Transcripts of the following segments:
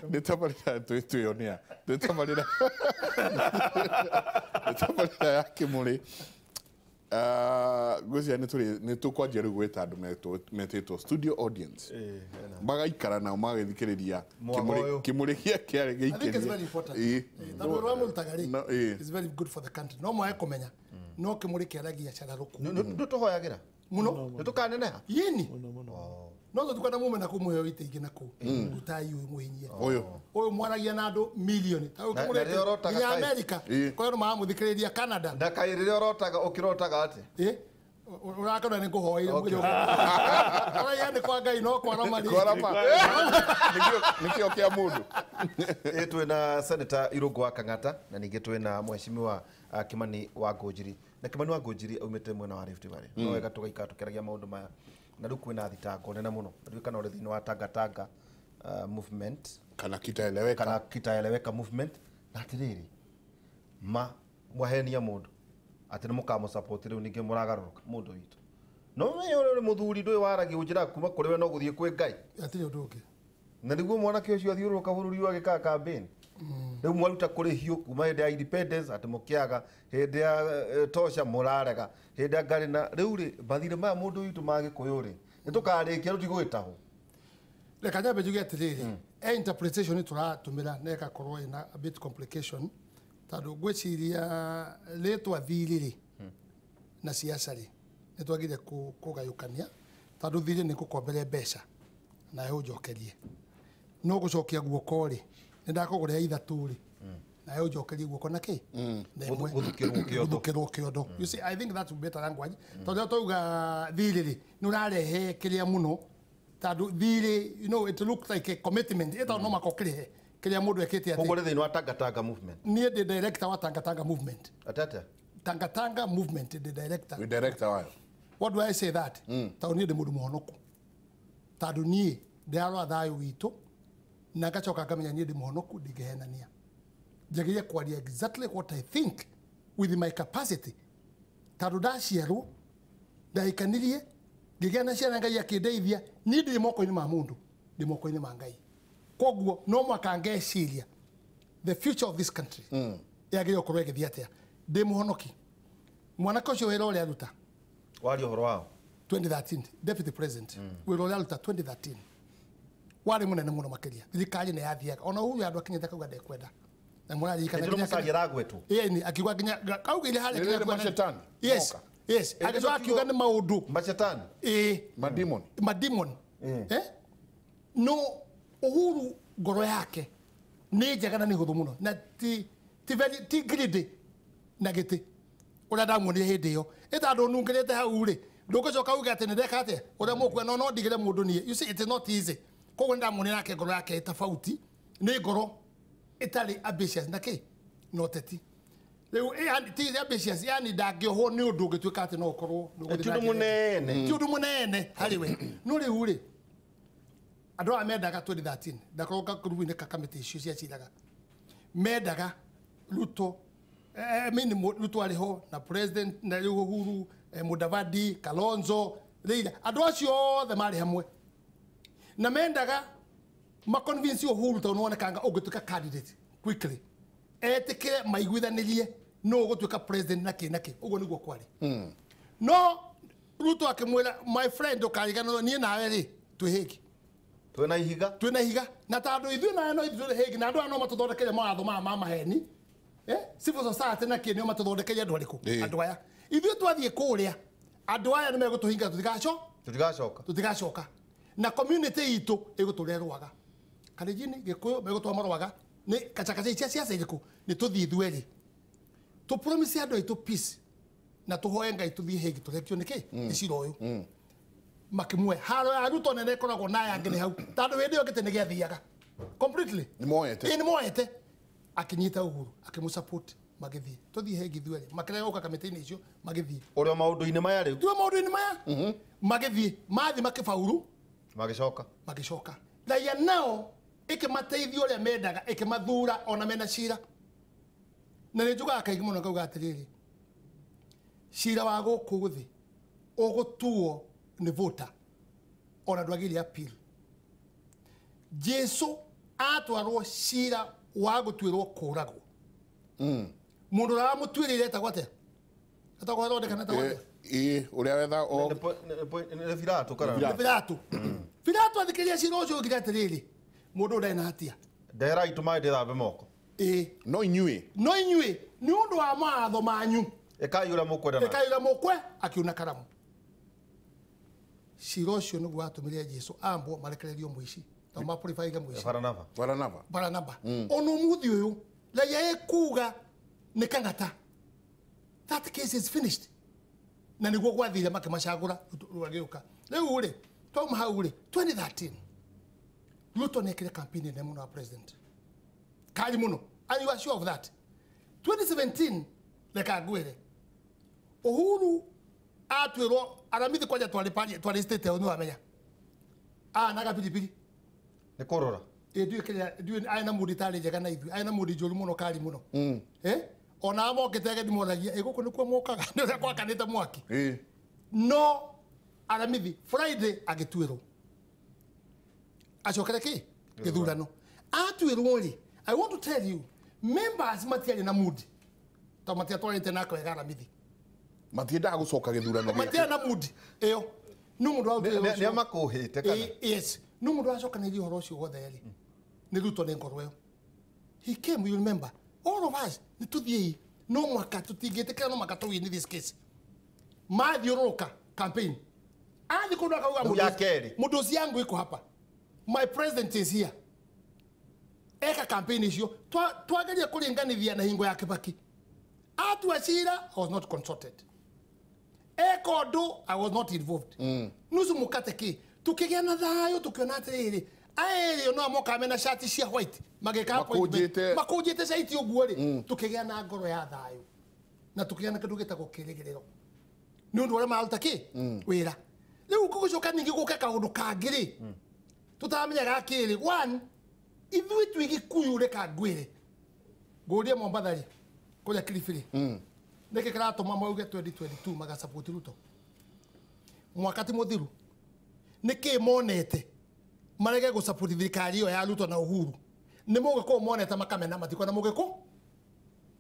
Nĩ tabarĩra twĩyonia. Nĩ tabarĩra. Nĩ tabarĩra ya Kĩmũrĩ. Ngwĩciria nĩ tũkwanjia rĩu gwĩta andũ metĩtwo studio audience. Magaikara nao magagĩthikĩrĩria Kĩmũrĩ gĩa kĩarĩ I think it's very important. Tondũ ũrĩa mũrutaga rĩ, it's very good for the country. No mwae kũmenya no Kĩmũrĩ kĩaragia cararũku. Nĩ tũhoyagĩra mũno. Nĩ tũkaneneha. Yĩni. No tũtikwenda mume na kũu mũheo itĩ ingĩ na kũu. Rutai ũyũ mũhinyie. Ũyũ mwaragia na andũ milioni. Ta ũyũ Kĩmũrĩ nginya America. Kwa andũ maramũthikĩrĩria Canada. Na kaĩ rĩrĩa ũrotaga ũkĩrotaga atĩa? Ũrakona nĩ ngũhoire mũgĩrĩ. Ũraiya nĩ kwa Ngai no kwarama rĩ. Kwarama. Nĩkĩo kĩa mũndũ. Twĩna Senator Irũngũ wa Kang'ata na ningĩ twĩna Mheshimiwa Kimani wa Ngũnjiri. Na Kimani wa Ngũnjiri aumĩte mwena wa Rift Valley. No wega tũgaikara tũkĩaragia maũndũ maya. Na rĩu kwĩna thitango nene mũno. Ndiũĩ kana ũrĩ thĩinĩ wa Tangatanga movement. Kana kitaeleweka. Kana kitaeleweka movement. Na atĩrĩrĩ, ma mwahenia mũndũ atĩ nĩ mũkamũsupport rĩu ningĩ mũragarũrũka mũndũ witũ. No we ũrĩ mũthuri ndũĩ waragia ũnjĩraga kuma kũrĩ we no gũthiĩ kwĩ Ngai. Hatirĩ ũndũ ũngĩ. Na nĩguo mwanake ũcio athiũrũrũka bũrũri ũyũ agĩkaga campaign. Rĩu mwaruta kũrĩhio kuma hĩndĩ ya independence atĩ mũkĩaga, hĩndĩ ya tosha mũrarega, hĩndĩ ya ngarĩ na rĩu rĩ mathirĩ maya mũndũ witũ ma Gĩkũyũ rĩ nĩ tũkarĩkia rĩu tigũgĩtahwo. Reka nyambe njuge atĩrĩrĩ, interpretation tũratũmĩra na ĩgakorwo ĩna a bit complication tondũ ngwĩciria rĩtwa thirĩ rĩ na siasa rĩ nĩ twagĩrĩire kũgayũkania tondũ thirĩ nĩ ngũkombere mbeca nawe ũnjokerie. No gũcokia guoko rĩ nĩ ndakũgũrĩra ithatũ rĩ nawe ũnjokerie guoko na kĩ? Gũthukĩrwo kĩondo. Gũthukĩrwo kĩondo. You see, I think that's better language. Tondũ twauga thirĩ rĩ nĩ ũrarehe kĩrĩa mũno tondũ thirĩ, you know, it looks like a commitment. Ĩtondũ no maka ũkĩrĩhe kĩrĩa mũndũ ekĩte atĩ. Koguo ũrĩ thĩinĩ wa Tangatanga movement. Niĩ ndĩ director wa Tangatanga movement. Atĩ atĩa? Tangatanga movement ndĩ director. Wĩ director wayo. What do I say that? Tondũ niĩ ndĩ mũndũ mũhonoku. Tondũ niĩ ndĩrarora thayũ witũ na ngacoka ngamenya niĩ ndĩ mũhonoku ndingĩhenania. Njagĩrĩire kwaria exactly what I think with my capacity. Tondũ ndaciarwo ndahikanirie ngĩgĩa na ciana Ngai akĩndeithia, niĩ ndirĩ moko-inĩ ma mũndũ, ndĩ moko-inĩ ma Ngai. Koguo no mũhaka ngeciria the future of this country yagĩrĩirwo gũkorwo ĩgĩthiĩ atĩa. Ndĩ mũhonoki. Mwanake ũcio wĩra ũrĩa aruta Waria ũhoro wao 2013 deputy president wĩra ũrĩa aruta 2013 warĩ mũnene mũno makĩria. Thirikari nĩ yathiaga ona Uhuru andũ akinyĩte kauga ndekwenda. Na mũraririkana nginya Musalia aragwetwo. Ĩĩ, akiuga nginya kaugire harĩa Nĩ rĩrĩ macetani. Yes. Yes, agĩcoka akiuga nĩ maũndũ macetani. Ĩĩ. Mademon. Mademon. No Uhuru ngoro yake nĩ njega na nĩ hũthũ mũno na ti very ti greedy na gĩtĩ ũrĩa ndamuonire hĩndĩ ĩyo. Ĩ tondũ nungĩrĩte hau rĩ ndũgũcoka uge atĩ nĩ ndeka atĩa ũrĩa mũkuona no no ndigĩre mũndũ niĩ. You see, it is not easy. Koguo nĩ ndamuonire nake ngoro yake ĩ tofauti, nĩ ngoro ĩtarĩ ambitious na kĩ na ũteti. Rĩu ti ambitious, yani ndangĩohwo nĩ ũndũ ũngĩtuĩka atĩ no ũkorwo nĩ ũgũthiĩ Ti ũndũ na njĩra ĩngĩ. mũnene. Ti ũndũ mũnene harĩ we. No rĩu rĩ andũ aya mendaga 2013 ndakorwo gakurubu-inĩ ka kamĩtĩ icio ciaciraga mendaga Ruto, I mean, Ruto arĩ ho na president na rĩu Uhuru, Mudavadi, Kalonzo, Raila, andũ acio othe marĩ hamwe na mendaga maconvince Uhuru tondũ nĩwonekanga ũngĩtuĩka candidate quickly etĩkĩre maiguithanĩrie no ũgũtuĩka president na kĩ na kĩ, ũguo nĩguo kwarĩ. No Ruto akĩmwĩra my friend ũkariganĩrwo niĩ nawe rĩ twĩ hĩngĩ. Twĩna ihiga. Twĩna ihiga na tondũ ithuĩ nawe no ithuĩ twĩ hĩngĩ na andũ aya no matũthondekeire mawatho maya ma maheni. Civil society na kĩ nĩo matũthondekeire andũ arĩkũ? Andũ aya. Ithuĩ twathiĩ kũrĩa andũ aya nĩ megũtũhinga Tũtigacoka. Tũtigacoka. Na community itũ ĩgũtũrĩa rwaga. Kalenjin Gĩkũyũ megũtũa marwaga nĩ kacakaca cia ciaca irĩkũ nĩ tũthiĩ ithuerĩ. Tũ promise andũ aitũ peace na tũhoe Ngai tũthiĩ hĩngĩ tũrekio nĩ kĩ? Nĩ cira ũyũ. Makĩmuoya. Haro ya Ruto nene ĩkoragwo na aya angĩ nĩ hau. Tondũ hĩndĩ ĩyo gĩtĩ nĩ gĩathiaga. Completely. Nĩ moete. Ĩĩ, nĩ moete. Akĩnyita Uhuru, akĩmũsupport magĩthiĩ. Tũthiĩ hĩngĩ ithuerĩ. Makĩrega gũka kamĩtĩ-inĩ icio magĩthiĩ. Ũrĩ o maũndũ-inĩ maya rĩu? Tuo maũndũ-inĩ maya. Magĩthiĩ, mathiĩ makĩbauru. Magĩcoka. Magĩcoka. Raia nao ĩkĩmateithia ũrĩa mendaga, ĩkĩmathura ona mena cira. Na nĩ njugaga kaingĩ mũno ngauga atĩrĩrĩ, cira wa gũkũ thĩ ũgũtuo nĩ voter ona ndwagĩrĩire appeal. Jesu Atwarwo cira wa gũtuĩrwo kũragwo. Mũndũ ũrĩa wamũtuĩrĩire etagwo atĩa? Etagwo Herode kana etagwo atĩa? Ĩĩ, ũrĩa wetha o Nĩ Pilato kana? Nĩ Pilato. Pilato athikĩrĩria cira ũcio oigire atĩrĩrĩ, mũndũ ũyũ ndarĩ na hatia. Ndeherai tũmaĩ ndĩthambe moko. Ĩĩ. No inyuĩ. No inyuĩ nĩ ũndũ wa mawatho manyu. Ĩkai ũrĩa mũkwenda. Ĩkai ũrĩa mũkwe, akiuna karamu. Cira ũcio nĩguo watũmire Jesu ambwo marekererio mũici. Tondũ mapurifaire mũici. Baranaba. Baranaba. Baranaba. Ona ũmũthĩ ũyũ raia ĩkuga nĩ Kang'ata. That case is finished. Na nĩguo gwathire makĩmacagũra rwagĩũka. Rĩu rĩ, twauma hau rĩ, 2013 Ruto nĩekire campaign nene mũno ya president. Kali mũno. And you are sure of that. 2017 reka ngwĩre. Uhuru atuĩrwo Aramithi kwanja twarĩ state ĩyo nĩwamenya. Anaga biribiri. Nĩ kũrora. Ĩ ndiũĩ kĩrĩa, ndiũĩ arĩ na mũndũ itarĩ njega na ithuĩ, arĩ na mũndũ njũru mũno kali mũno. Ona mokĩte ageni moragia, ĩ gũkũ nĩkuo mokaga, nĩ ũrĩa gwakanĩte mwaki. No Aramithi Friday agĩtuĩrwo. Acokere kĩ? Gĩthurano. Atuĩrwo rĩ, I want to tell you, members matiarĩ na mood. Tondũ matiatwarĩte nake wega Aramithi. Matiendaga gũcoka gĩthurano gĩake. Matiarĩ na mood ĩyo. No mũndũ wa Nĩ amakũhĩte kana? Yes. No mũndũ wacokanĩirie ũhoro ũcio wothe rĩ, nĩ Ruto nĩ ngoro ĩyo. He came, you remember. All of us, nĩ tũthiĩi. No mwaka tũtingĩtĩkĩra, no mwaka tũ win this case. Mathiũrũrũka campaign. Athiĩ kũndũ akauga mũndũ ũcio yangu iko hapa. My president is here. Eka campaign icio twageria kũringanithia na hingo ya Kibaki. Atua cira, I was not consulted. Eka ũndũ, I was not involved. Nusu mukate kĩ? Tukĩgĩa na thayũ, tũkĩona atĩrĩrĩ, aya erĩ no moka mena shati cia white, magĩka appointment. Makũnjĩte shati ũguo rĩ, tũkĩgĩa na ngoro ya thayũ. Na tũkĩgĩa na kĩndũ gĩtagwo kĩrĩgĩrĩro. Nĩ ũndũ ũrĩa maruta kĩ? Wĩra. Rĩu gũgĩcoka ningĩ gũke kaũndũ kangĩ rĩ, tũtaramenyaga kĩrĩ. One, ithuĩ twĩ Gĩkũyũ reka ngwĩre. Ngũrie Mombatha rĩ, kũrĩa Kilifi rĩ. Nĩkĩ kĩratũma mauge 2022 magasupport Ruto? Mwaka ti mũthiru. Nĩkĩ monete marege gũsupport thirikari ĩyo ya Ruto na Uhuru? Nĩ mũgĩkũyũ monete makamena matikwenda mũgĩkũyũ.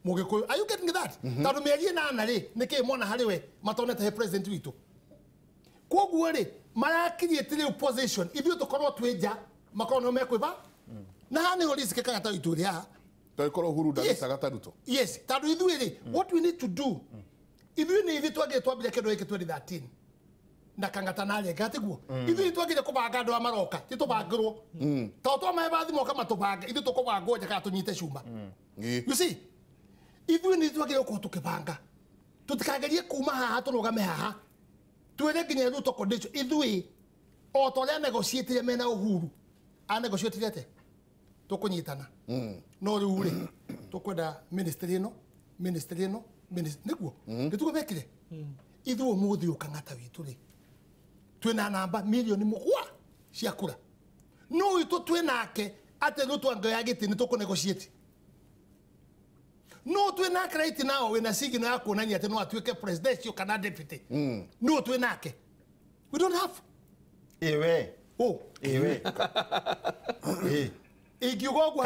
Mũgĩkũyũ. Are you getting that? Tondũ mĩeri ĩnana rĩ, nĩkĩ mona harĩ we matonete he president witũ? Kwoguo rĩ, marakinyĩte rĩu position ithuĩ tũkorwo twĩ nja, makorwo nĩo mekwĩba. Na haha nĩho risk Kang'ata witũ ĩrĩ haha. Tondũ Uhuru ndagĩcaga ta Ruto. Yes, tondũ ithuĩ rĩ, what we need to do, ithuĩ nĩ ithuĩ twagĩrĩire twambire kĩndũ gĩkĩ 2013. Na Kang'ata na arĩa angĩ atiguo. Ithuĩ twagĩrĩire kũbanga andũ arĩa maroka, ti tũbangĩrwo. Tondũ twamahe bathi moka matũbange, ithuĩ tũkũbangwo nja kana tũnyite cuma. You see, ithuĩ nĩ twagĩrĩire gũkorwo tũkĩbanga. Tũtikagerie kuma haha tũrũgame haha. Twĩre nginya Ruto condition. Ithuĩ o ta ũrĩa negotiatire mena Uhuru, a negotiatire atĩa? Tũkũnyitana. No rĩu rĩ, tũkwenda ministry ĩno, ministry ĩno, nĩguo? Nĩtiguo mekire? Ithuĩ ũmũthĩ ũyũ Kang'ata witũ rĩ, twĩna namba mirioni mũgwa cia kura. No witũ twĩnake atĩ Ruto angĩoya gĩtĩ nĩ tũkũnegotiate. No twĩnake right now wĩna signal ya kuonania atĩ no atuĩke presidential kana deputy. No twĩnake. We don't have. Ewe. Oh. Ewe. Ingiuga ũguo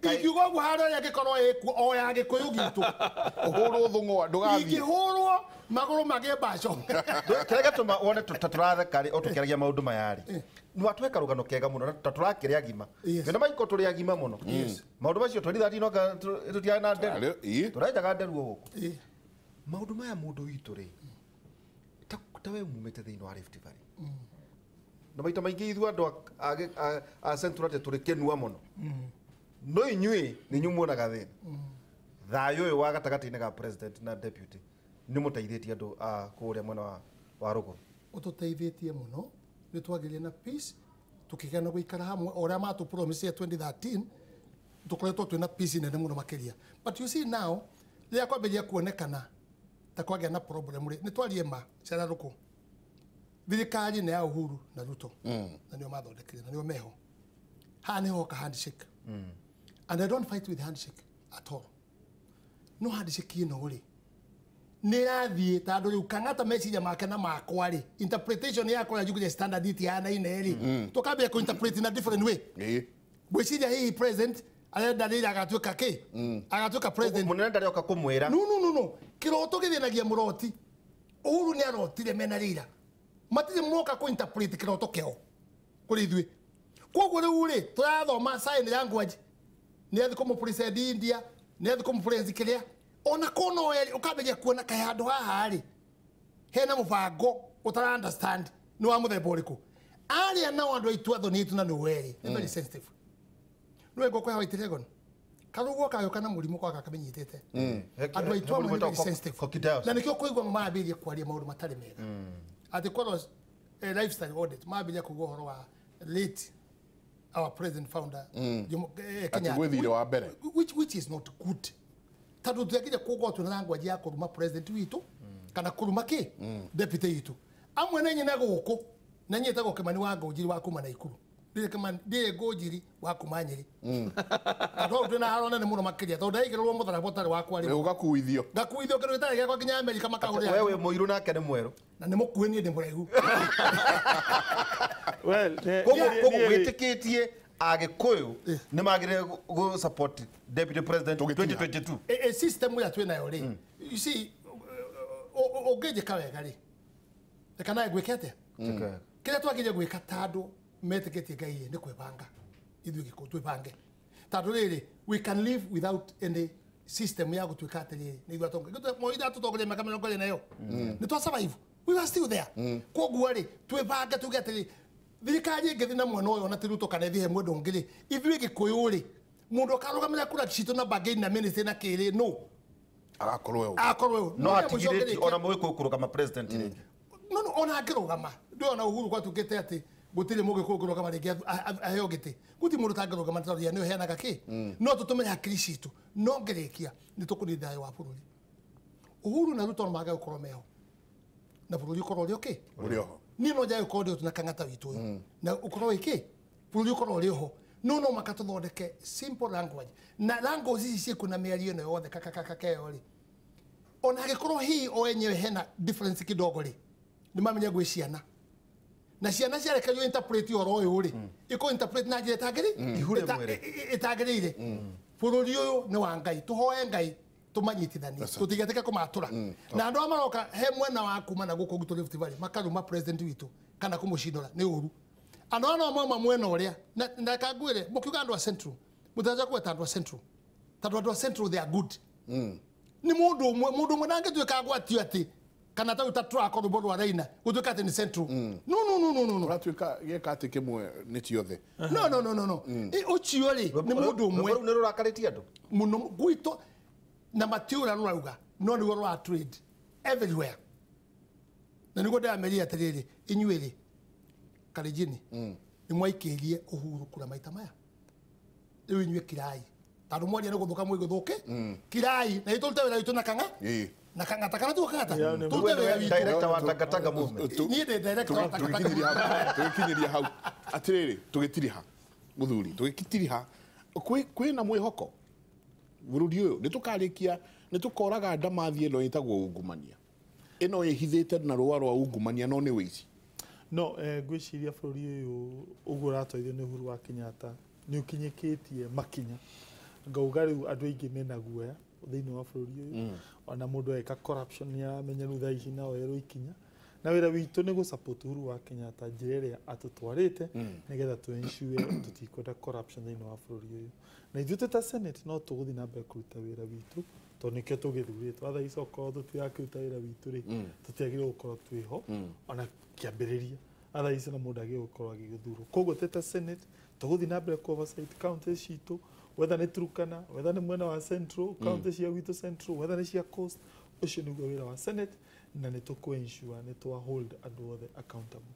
ingiuga ũguo harĩa ĩngĩkorwo ĩkuo o ya Gĩkũyũ gitũ. Ũhũrwo thũng'wa ndũgathiĩ. Ingĩhũrwo magũrũ magĩe mbaco. Kĩrĩa gĩatũma wone ta tũratheka rĩ, o tũkĩaragia maũndũ maya rĩ, nĩ watũhe karũgano kega mũno, ta tũrakĩrĩ agima. Twĩna maiko tũrĩ agima mũno. Maũndũ macio 2013 no tũtiarĩ na nderu. Tũrenjaga nderu o gũkũ. Maũndũ maya mũndũ witũ rĩ, ta we umĩte thĩinĩ wa Rift Valley. Na maita maingĩ ithuĩ andũ a Central atĩ tũrĩ kĩnua mũno. No inyuĩ nĩ inyuĩ muonaga thĩna. Thayũ ũyũ wa gatagatĩ-inĩ ga president na deputy nĩ mũteithĩtie andũ a kũrĩa mwena wa rũgũrũ. Ũtũteithĩtie mũno, nĩ twagĩrĩire na peace, tũkĩgĩa na gũikara hamwe o ũrĩa matũpromise 2013, tũkoretwo twĩna peace nene mũno makĩria. But you see now, rĩrĩa kwambĩrĩria kuonekana ta kwagĩa na problem rĩ, nĩ twarie ma ciana rũkũ. Thirikari nĩ ya Uhuru na Ruto. Na nĩo mathondekire, na nĩo meho. Haha nĩho hoka handshake. And I don't fight with handshake at all. No handshake ĩno rĩ, nĩ ĩrathiĩ tondũ rĩu Kang'ata meciria make na makwa rĩ, interpretation yakwa ya njugire standard itihanaine rĩ, tũkambia kũ interpret in a different way. Gwĩciria hihi president arenda Raila agatuĩka kĩ? Agatuĩka president. Mũnene ndarĩoka kũmwĩra. No no no no. Kĩroto gĩthĩnagia mũroti. Uhuru nĩ arotire mena Raila. Matirĩ moka kũ interpret kĩroto kĩao kũrĩ ithuĩ. Koguo rĩu rĩ tũrathoma sign language nĩ athi kũmũpresent India, nĩ athi kũmũpresent kĩrĩa. Ona kono ũkambĩrĩria kuona kaĩ handũ haha rĩ hena mũbango ũtara understand nĩ wa mũthemba ũrĩkũ. Arĩa nao andũ aitũ athoni aitũ na nĩ werĩ nĩ very sensitive. Nĩ ngũkũhe White Dragon. Karuguo kagĩũka na mũrimũ kwa gakamenyitĩte. Andũ aitũ amwe nĩ very sensitive. Na nĩkĩo kũigua mambĩrĩria kwaria maũndũ matarĩ mega. Atĩ kwarwo lifestyle audit mambĩrĩria kũigua ũhoro wa late our president founder Jomo Kenyatta which is not good. Tondũ tũtiagĩrĩire kũgwa twĩna language ya kũruma president witũ kana kũruma kĩ deputy witũ. Amwe na nyina gũkũ na nyitagwo Kimani wa Ngũnjiri wa kuma Naikuru. Ndirĩ Ngũnjiri wa kuma Nyĩrĩ. Andũ twĩna haro nene mũno makĩria tondũ ndaigĩrĩrwo mũtharaba ũtarĩ wakwa rĩ. Ũgakuithio. Ngakuithio kĩndũ gĩtarĩ gĩakwa nginya Amerika makahũrĩra. Wewe mũirũ nake nĩ mwerũ. Na nĩ mũkuhĩ niĩ ndĩ mũraihu. Well, koguo wĩtĩkĩtie Agĩkũyũ nĩ magĩrĩire gũ support deputy president 2022. E system ĩrĩa twĩ nayo rĩ. You see ũngĩnjĩka wega rĩ. Reka nawe ngwĩke atĩa? Kĩrĩa twagĩrĩire gwĩka tondũ metĩkĩtie Ngai nĩ kwĩbanga. Ithuĩ Gĩkũyũ twĩbange. Tondũ rĩrĩ we can live without any system ya gũtuĩka atĩrĩrĩ nĩ ithuĩ atongoria. Moi atũtongoria mĩaka 40 nayo. Nĩ twa survive. We were still there. Koguo rĩ twĩbange tuge atĩrĩ thirikari ĩngĩthiĩ na mwena ũyũ na ti Ruto kana ĩthiĩ he mwena ũngĩ rĩ ithuĩ Gĩkũyũ rĩ mũndũ akarũgamĩrĩra kura citũ na bargain na ministry na kĩrĩ no agakorwo akorwo no atigirĩtie ona Mũgĩkũyũ kũrũgama president rĩngĩ. No no ona angĩrũgama ndĩrona Uhuru gwatuĩkĩte atĩ gũtirĩ Mũgĩkũyũ ũngĩrũgama rĩngĩ aheo gĩtĩ. Gũtirĩ mũndũ ũtangĩrũgama tondũ nĩwe ũheanaga kĩ. No tũtũmĩre hakiri citũ no ngĩrĩkia nĩ tũkũrinda thayũ wa bũrũri. Uhuru na Ruto no mage gũkorwo meho na bũrũri ũkorwo ũrĩ okay. Ũrĩ oho. Niĩ no njage gũkorwo ndĩ na Kang'ata witũ ũyũ na ũkorwo wĩ kĩ bũrũri ũkorwo ũrĩ oho. No no maka tũthondeke simple language na language ici ciĩkuo na mĩario ĩno yothe kakakaka ĩyo rĩ ona angĩkorwo hihi o enyewe hena difference kidogo rĩ nĩ mamenya gwĩ ciana na ciana ciarekererio interpret ũhoro ũyũ rĩ ĩkũ interpret na njĩra ĩtagĩrĩire. Bũrũri ũyũ nĩ wa Ngai tũhoe Ngai tũmanyitithanie tũtigetĩke kũmatũra na andũ arĩa maroka he mwena wa kuma na gũkũ gwitũ Rift Valley makaruma president witũ kana kũmũcindũra nĩ ũru. Andũ aya no mauma mwena ũrĩa na kangwĩre mũkiuga andũ a Central mũtiraja kũgweta andũ a Central tondũ andũ a Central they are good. Nĩ mũndũ ũmwe ndangĩtuĩka agwatio atĩ kana ta ta tũrakorwo rwĩmbo rwa Raina gũtuĩka atĩ nĩ Central. No no no no no. Ũratuĩka gĩeka atĩ kĩmwe nĩ ciothe. No no no no no. Ũcio rĩ nĩ mũndũ ũmwe. Rũu nĩ rũrakarĩtie andũ mũno gwitũ na matiũra rũrauga no nĩguo rũra trade everywhere. Na nĩguo ndĩrameria atĩrĩrĩ inyuĩ rĩ Kalenjin nĩ mwaikĩrie Uhuru kura maita maya rĩu inyuĩ kirai tondũ mwaria nĩ gũthũka mwĩgũthũke kirai na itũrute wĩra witũ na kang'a na Kang'ata kana tuo Kang'ata tũrute wĩra witũ. Director wa Tangatanga movement. Niĩ ndĩ director wa Tangatanga. Tũgĩkinyĩria hau atĩrĩrĩ tũgĩtiriha mũthuri tũgĩtiriha kwĩna mwĩhoko bũrũri ũyũ nĩ tũkarĩkia nĩ tũkoraga ndamathi ĩno ĩtagwo ungumania ĩno ĩhithĩte na rũa rwa ungumania no nĩ wĩici. No ngwĩciria bũrũri ũyũ ũguo ũratwarithio nĩ Uhuru wa Kenyatta nĩ ũkinyĩkĩtie makinya ngauga rĩu andũ aingĩ mena guoya thĩinĩ wa bũrũri ũyũ ona mũndũ agĩka corruption nĩ aramenya rĩu thaa ici no oerwo ikinya na wĩra witũ nĩ gũ-support Uhuru wa Kenyatta njĩra ĩrĩa atũtwarĩte nĩgetha tũ ensure tũtikwenda corruption thĩinĩ wa bũrũri ũyũ na ithuĩ twĩ ta Senate no tũgũthiĩ na mbere kũruta wĩra witũ tondũ nĩkĩo tũgĩthurĩtwo thaa ici okorwo tũtirakĩruta wĩra witũ rĩ tũtiagĩrĩirwo gũkorwo twĩho ona kĩambĩrĩria thaa ici na mũndũ agĩrĩirwo gũkorwo agĩgĩthurwo koguo twĩ ta Senate tũgũthiĩ na mbere kũ-oversight county citũ whether nĩ Turkana whether nĩ mwena wa Central county cia gwitũ Central whether nĩ cia Coast ũcio nĩguo wĩra wa Senate na nĩ tũkũ-ensure nĩ twa hold andũ othe accountable.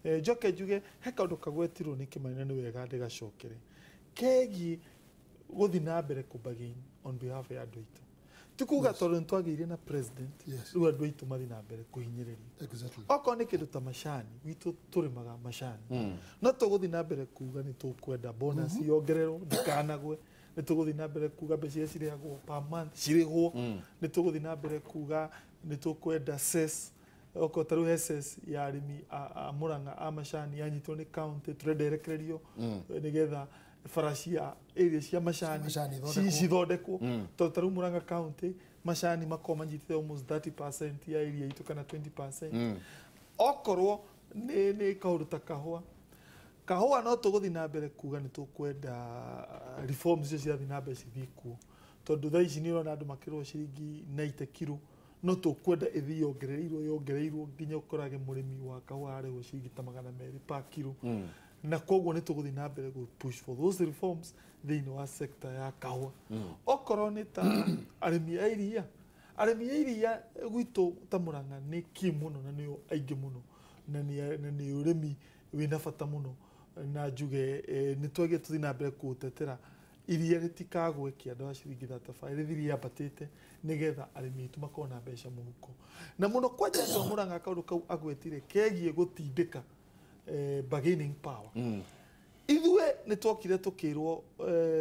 Njoke njuge he kaũndũ kagwetirwo nĩ Kimani na nĩ wega ndĩgacokere kegiĩ gũthiĩ na mbere kũ-bargain on behalf ya andũ aitũ ti kuga tondũ nĩ twagĩire na president rĩu andũ aitũ mathiĩ na mbere kũhinyĩrĩrio. Okorwo nĩ kĩndũ ta macani gwitũ tũrĩmaga macani no tũgũthiĩ na mbere kuga nĩ tũkwenda bonus yongererwo ndĩkanagwe nĩ tũgũthiĩ na mbere kuga mbeca iria cirĩhagwo per month cirĩhwo nĩ tũgũthiĩ na mbere kuga nĩ tũkwenda cess okorwo ta rĩu he cess ya arĩmi a Murang'a a macani yanyitwo nĩ county tũrenda ĩrekererio nĩgetha bara cia area cia macani cithondekwo tondũ ta rĩu Murang'a County macani makorwo manyitĩte almost 30% ya area itũ kana 20%. Okorwo nĩ kaũndũ ta kahũa kahũa no tũgũthiĩ na mbere kuga nĩ tũkwenda reforms icio cirathiĩ na mbere cithiĩ kuo tondũ thaa ici nĩ ũrona andũ makĩrwo ciringi 90 kiro no tũkwenda ĩthiĩ yongereirwo nginya ũkorage mũrĩmi wa kahũa arĩhwo ciringi ta 200 per kiro. Na koguo nĩ tũgũthiĩ na mbere gũ push for those reforms thĩinĩ wa sector ya kahũa. Okorwo nĩ ta arĩmi a iria gwitũ ta Murang'a nĩ kĩ mũno na nĩo aingĩ mũno na nĩ ũrĩmi wĩna bata mũno na njuge nĩ twagĩrĩire tũthiĩ na mbere kũũtetera iria rĩtikagwe kĩanda wa ciringi 35 rĩthiĩ rĩambatĩte nĩgetha arĩmi aitũ makorwo na mbeca mũhuko. Na mũno kwanja andũ a Murang'a kaũndũ kau agwetire kegiĩ gũtindĩka bargaining power. Ithuĩ nĩ twokire tũkĩrwo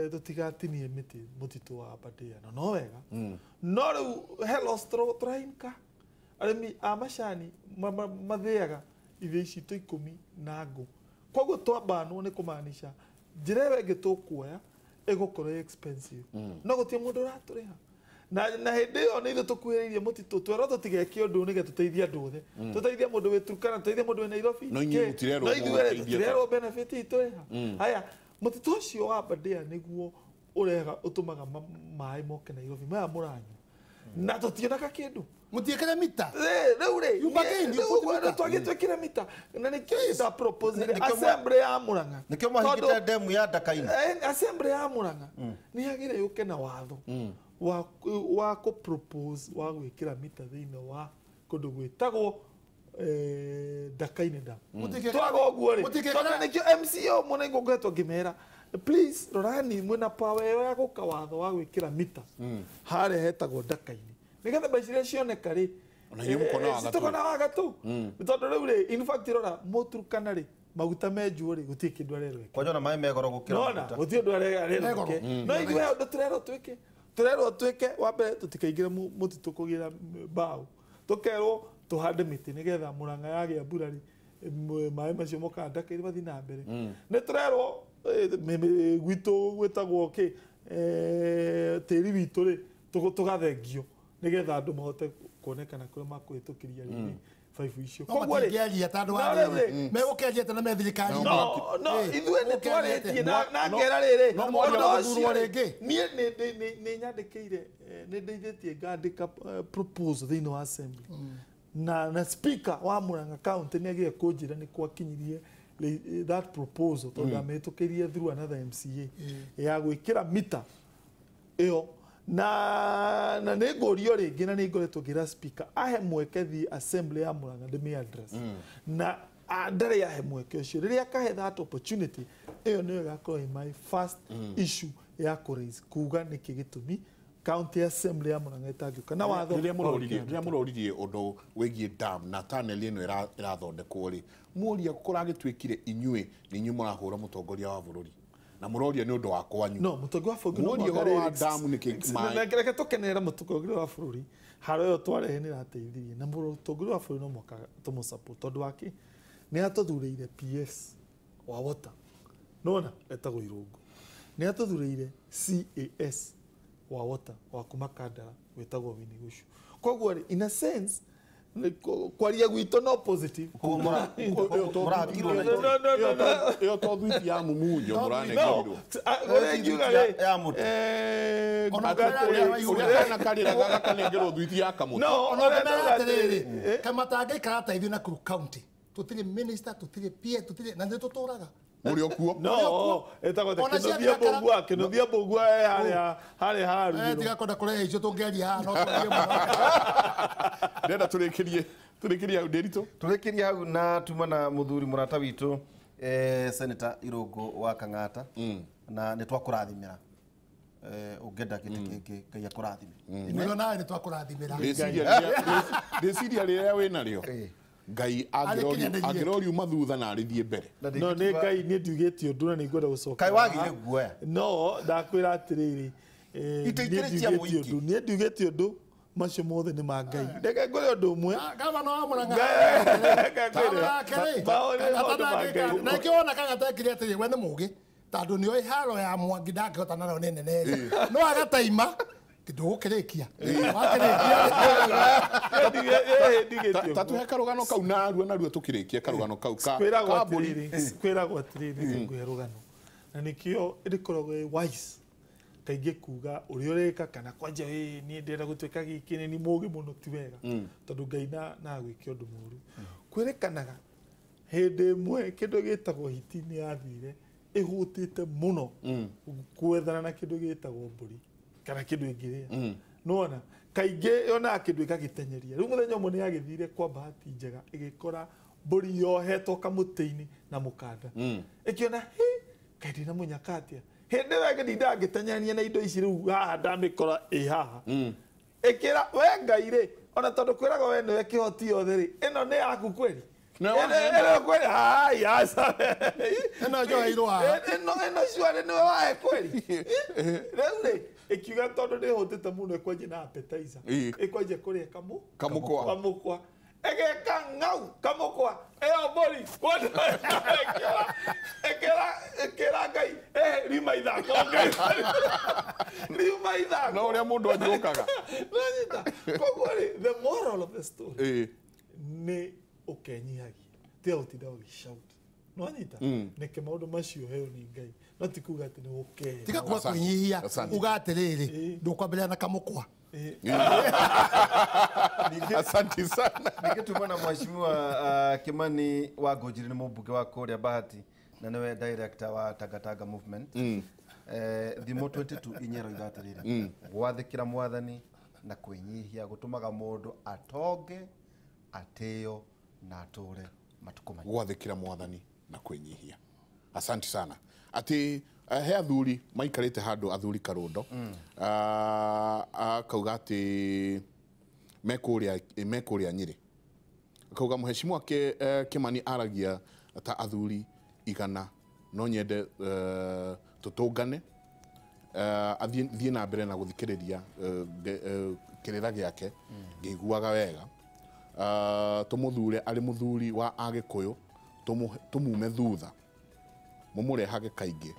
tũtigatinie mĩtĩ mũtitũ wa Aberdare na no wega no rĩu he loss tũrainka arĩmi a macani mathĩaga ithĩi citũ 10 na ngũ koguo twambanwo nĩ kũmaanisha njĩra ĩyo ĩngĩ tũkuoya ĩgũkorwo expensive no gũtirĩ mũndũ ũratũrĩha na hĩndĩ ĩyo nĩ ithuĩ tũkuhĩrĩirie mũtitũ twerwo tũtigeke ũndũ nĩgetha tũteithie andũ othe tũteithie mũndũ wĩ Turkana tũteithie mũndũ wĩ Nairobi no inyuĩ mũtirerwo benefit itũ ĩha haya mũtitũ ũcio wa Aberdare nĩguo ũrega ũtũmaga maĩ moke Nairobi maya mũranyua na tũtionaga kĩndũ mutiekere mita rĩu rĩ twagĩtwĩkire mita na nĩkĩo nda propose assembly ya Murang'a nĩkĩo mwahingĩte demu ya Ndakaine assembly ya Murang'a nĩ yagĩrĩire yũke na watho wa kũ propose wa gwĩkĩra mita thĩinĩ wa kũndũ gwĩtagwo Ndakaine dam twaga ũguo rĩ tondũ nĩkĩo MCO mũno ngoretwo ngĩmera please rorani mwĩna power ĩyo ya gũka watho wa gwĩkĩra mita harĩa hetagwo Ndakaine nĩgetha mbeca iria cioneka rĩ ona inyuĩ mũkona wagatũ tũkona wagatũ tondũ rĩu rĩ in fact rora Mũturkana rĩ maguta menjwo rĩ gũtirĩ kĩndũ arerwo kwanja ona maĩ megoro gũkĩra maguta gũtirĩ ũndũ arerwo no ithuĩ ũndũ tũrerwo twĩke wa mbere tũtikaingĩre mũtitũ kũgĩra mbaũ tũkerwo tũhande mĩtĩ nĩgetha Murang'a yagĩa mbura rĩ maĩ macio mokaga Ndakaine mathiĩ na mbere nĩ tũrerwo gwitũ gwĩtagwo kĩ tĩri witũ rĩ tũgathengio nĩgetha andũ mahote kuonekana kũrĩa makũhĩtũkĩria rĩngĩ baibũ icio koguo rĩ matingĩaria ta andũ a rĩrĩ megũkĩaria ta na me thirikari no ithuĩ nĩ twarĩtie na ngera rĩrĩ no mwaria gũthurwo rĩngĩ niĩ nĩ nyandĩkĩire nĩ ndeithĩtie ngandĩka proposal thĩinĩ wa assembly na speaker wa Murang'a County nĩ agĩe kũnjĩra nĩ kwakinyirie that proposal tondũ amĩhĩtũkĩrie through another MCA ya gwĩkĩra mita ĩyo na nĩ ngũrio rĩngĩ na nĩ ngoretwo ngĩra speaker ahe mweke thiĩ assembly ya Murang'a ndĩmĩ address na ndarĩ ahe mweke ũcio rĩrĩa akahe that opportunity ĩyo nĩyo ĩgakorwo ĩ my first issue ya kũ raise kuga nĩkĩ gĩtũmi county assembly ya Murang'a ĩtangĩũka na watho rĩrĩa mũroririe ũndũ wĩgiĩ dam na tunnel ĩno ĩrathondekwo rĩ muoria kũragĩtuĩkire inyuĩ nĩ inyuĩ mũrahũra mũtongoria wa bũrũri na mũroria nĩ ũndũ wa kwanyu no mũtongoria wa bũrũri muoria ũhoro wa damu nĩkĩ maĩ reke tũkenerera mũtongoria wa bũrũri haro ĩyo twarehe nĩ ĩrateithirie na mũtongoria wa bũrũri no mũhaka tũmũsupport tondũ wake nĩ atũthurĩire PS wa water nona etagwo Irũngũ nĩ atũthurĩire CAS wa water wa kuma Kandara wĩtagwo Winnie Gucu koguo in a sense kwaria gwitũ no positive ĩyo to thwiti ya mumunyo mũranengerirwo ũrĩa ingiuga rĩ ya mũtĩ ũrĩa kana karĩraga gakanengerwo thwiti ya kamũtĩ ona ũngĩmera atĩrĩrĩ Kamatangi karateithio Nakuru County tũtirĩ minister tũtirĩ PA tũtirĩ na nĩ tũtũraga mũrĩ o kuo no ĩtagwo Kĩnuthia Mbũgua harĩa hararugĩrwo tiga kwenda kũrehe icio tũngĩaria haha no twarie mũno ndĩrenda tũrĩkĩrie hau Ndĩritũ tũrĩkĩrie hau na tuma na mũthuri mũrata witũ Senator Irũngũ wa Kang'ata na nĩ twakũrathimĩra ũngĩenda gĩtĩ kĩngĩ Ngai akũrathime nĩguo nawe nĩ twakũrathimĩra rĩciria rĩrĩa wĩnarĩo Ngai angĩroriuma thutha na arĩthiĩ mbere no nĩ Ngai niĩ ndiugĩte ũndũ na nĩ ngwenda gũcoka kaĩ wagĩire guoya no ndakwĩra atĩrĩrĩ niĩ ndiugĩte ũndũ macio mothe nĩ ma Ngai reke ngwĩre ũndũ ũmwe gavana wa Murang'a na ĩkĩo wona Kang'ata ekire atĩrĩ we nĩ mũũgĩ Tondũ nĩoĩ haro ya Mwangi ndangĩhota nayo nĩ nene rĩ. No agataima ndũgũkĩrĩkia. Wakĩrĩkia. Ta tuhe karũgano kau narua narua tũkĩrĩkia karũgano kau ka Kwĩragwo ka mbũri. atĩrĩrĩ, kwĩragwo atĩrĩrĩ, ngũhe rũgano na nĩkĩo rĩkoragwo ĩ wise kaingĩ kuga ũrĩa ũreka kana kwanja ĩ niĩ ndĩrenda gũtuĩka gĩkĩ nĩ mũgĩ mũno ti wega, tondũ Ngai na agwĩke ũndũ mũru. Kwĩrĩkanaga hĩndĩ ĩmwe kĩndũ gĩtagwo hiti nĩ yathire ĩhũtĩte mũno gwethana na kĩndũ gĩtagwo mbũri kana kĩndũ ĩngĩrĩa. Nĩwona kaingĩ yonaga kĩndũ ĩgagĩtenyeria. Rĩu mũthenya ũmwe nĩ yagĩthire kwa bahati njega ĩgĩkora mbũri yohetwo kamũtĩ-inĩ na mũkanda, ĩkĩona hi kaĩ ndĩna mũnyaka atĩa, hĩndĩ ĩyo ĩngĩtinda ngĩteng'erania na indo ici rĩu haha ndamĩkora ĩ haha. Ĩkĩra we Ngai rĩ, ona tondũ kwĩragwo we nĩwe kĩhoti yothe rĩ, ĩno nĩ yaku kweli? Nĩwe Ĩno waheana. ĩno kweli? Hai, aca. Ĩno njoheirwo haha. Ĩno cuarĩ nĩwe wahe kweli? Rĩu rĩ, ĩkiuga tondũ nĩ ĩhũtĩte mũno ĩkwanjia na appetizer, ĩkwanjia kũrĩa Kamũkwa. Kamũkwa ĩgeka ng'au kamũkwa ĩyo mbũri ĩkĩra ĩkĩra Ngai riuma ithako, Ngai riuma ithako. No ũrĩa mũndũ anjũkaga. Nĩwanyita? Koguo rĩ, the moral of the story nĩ ũkenyihagia, tiga gũtinda ũgĩshout. Nĩwanyita? Nĩke maũndũ macio heo nĩ Ngai, no ti kuga atĩ nĩ ũkehe. Tiga kuga Asante. kwĩnyihia. Asante. Uga atĩrĩrĩ, ndũkwambĩrĩria na kamũkwa. Asante sana. Ningĩ tuma na mheshimiwa Kimani wa Ngũnjiri, nĩ mũmbunge wa kũrĩa Bahati na nĩwe director wa Tangatanga movement. Thimo 22 inyero iga atĩrĩrĩ, gwathĩkĩra mwathani na kwĩnyihia gũtũmaga mũndũ atonge, atĩo na atũre matukũ maingĩ. Gwathĩkĩra mwathani na kwĩnyihia. Asante sana. Atĩ he athuri maikarĩte handũ, athuri karũndo. Akauga atĩ mekũrĩa Nyĩrĩ, akauga mheshimiwa Kimani aragia ta athuri 100. No nyende tũtũngane, athiĩ thiĩ na mbere na gũthikĩrĩria kĩrĩra gĩake ngĩiguaga wega. Tũmũthure arĩ mũthuri wa Agĩkũyũ, tũmume thutha, mũmũrehage kaingĩ.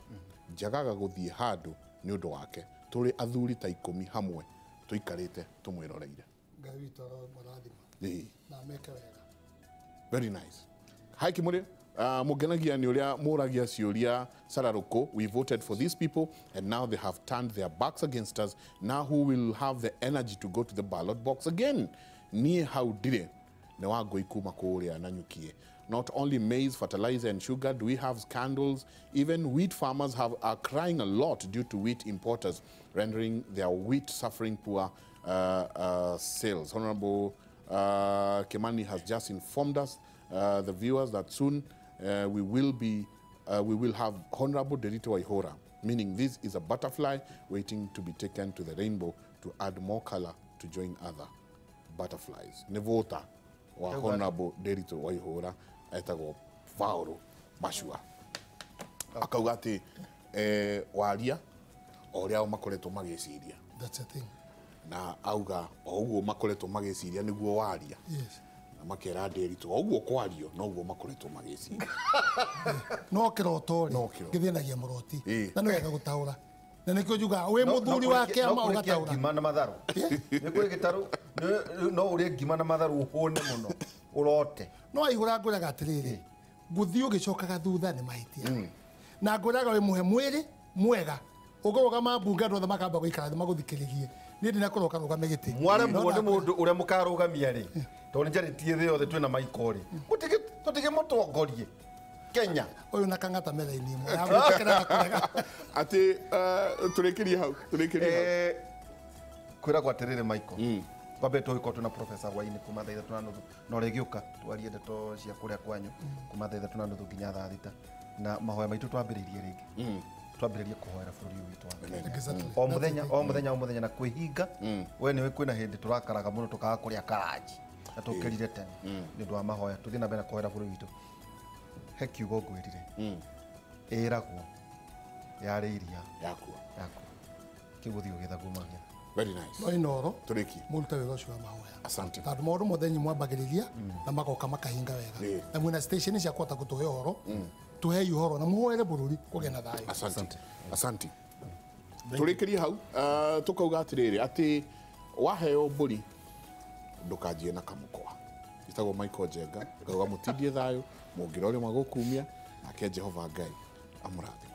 Njagaga gũthiĩ handũ nĩ ũndũ wake. Tũrĩ athuri ta 10 hamwe tũikarĩte tũmwĩroreire. Ngai witũ aromũrathima na ameke wega. Very nice. Hi Kimuri, mũngenagia nĩ ũrĩa mũragia ciũria cararũkũ. We voted for these people and now they have turned their backs against us. Now who will have the energy to go to the ballot box again? Niĩ hau ndirĩ. Nĩ Wangũi kuma kũrĩa Nanyukie. Not only maize, fertilizer and sugar do we have scandals, even wheat farmers are crying a lot due to wheat importers rendering their wheat suffering poor sales. Honorable Kimani has just informed us, the viewers, that soon we will have Honorable Derito Waihora, meaning this is a butterfly waiting to be taken to the rainbow to add more color to join other butterflies. Nĩ vota wa Honorable Derito Waihora etagwo Paulo Mashua. Akauga atĩ waria o ũrĩa o makoretwo magĩciria. That's a thing. Na auga o ũguo makoretwo magĩciria nĩguo waria. Na makera Nderitu o ũguo kwario noguo makoretwo magĩciria. No kĩroto rĩ, No kĩroto. gĩthĩnagia mũroti. Na nĩ wega gũtaũra, na nĩkĩo njugaga wĩ mũthuri wa kĩama No kũrĩkia ũgataũra. Ngima na matharũ nĩ kũrĩ gĩtarũ no ũrĩe ngima na matharũ ũhũne mũno ũrote. No aihũra ngũraga atĩrĩrĩ, ngũthiĩ ũgĩcokaga thutha nĩ mahĩtia, na ngũraga wĩ mũhe mwĩrĩ mwega ũkũrũgama mbunge, andũ othe makamba gũikara thĩ magũthikĩrĩrie. Niĩ ndinakũroka rũgame gĩtĩ. Mwaremwo No nĩ mũndũ ũrĩa mũkarũgamia rĩ, tondũ nĩ njarĩtie thĩ yothe twĩna maiko rĩ, tũtige mũtongorie Kenya. Ũyũ na Kang'ata metha-inĩ ĩmwe ya gwĩtĩkĩra na kũrega. Atĩ tũrĩkĩrie hau, tũrĩkĩrie hau. Kwĩragwo atĩrĩrĩ, Michael, kwambe tũgĩkorwo twĩna professor hwainĩ kuma thaa 3:30, na ũrĩgĩũka twarie ndeto cia kũrĩa kwanyu kuma thaa 3:30 nginya thaa 6, na mahoya maitũ twambĩrĩrie rĩngĩ, twambĩrĩrie kũhoera bũrũri ũyũ witũ wa Kenya. O mũthenya, o mũthenya, o mũthenya, na kwĩhinga. We nĩwe kwĩna hĩndĩ tũrakaraga mũno tũkaga kũrĩa karanji na tũkĩrire tene nĩ ũndũ wa mahoya. Tũthiĩ na mbere na kũhoera bũrũri witũ. He kiugo ngwĩrire, ĩragwo yarĩ iria yakua. Yakua kĩu gũthiĩ ũgĩthagumagia. Very nice. No Inoro Tũrĩkie. Mũrute wĩra ũcio wa mahoya. Asante. Tondũ maũndũ mothe inyuĩ mwambagĩrĩria na magoka makahinga wega, na mwĩna station cia kũhota gũtũhe ũhoro. Tuhei ũhoro na mũhoere bũrũri kũgĩa na thayũ. Asante. Asante. Tũrĩkĩrie hau, tũkauga atĩrĩrĩ atĩ waheo mbũri ndũkanjie na kamũkwa. Njĩtagwo Michael Njenga, ngauga mũtindie thayũ, mũngĩra ũrĩa magũkumia, nake Jehova Ngai amũrathime.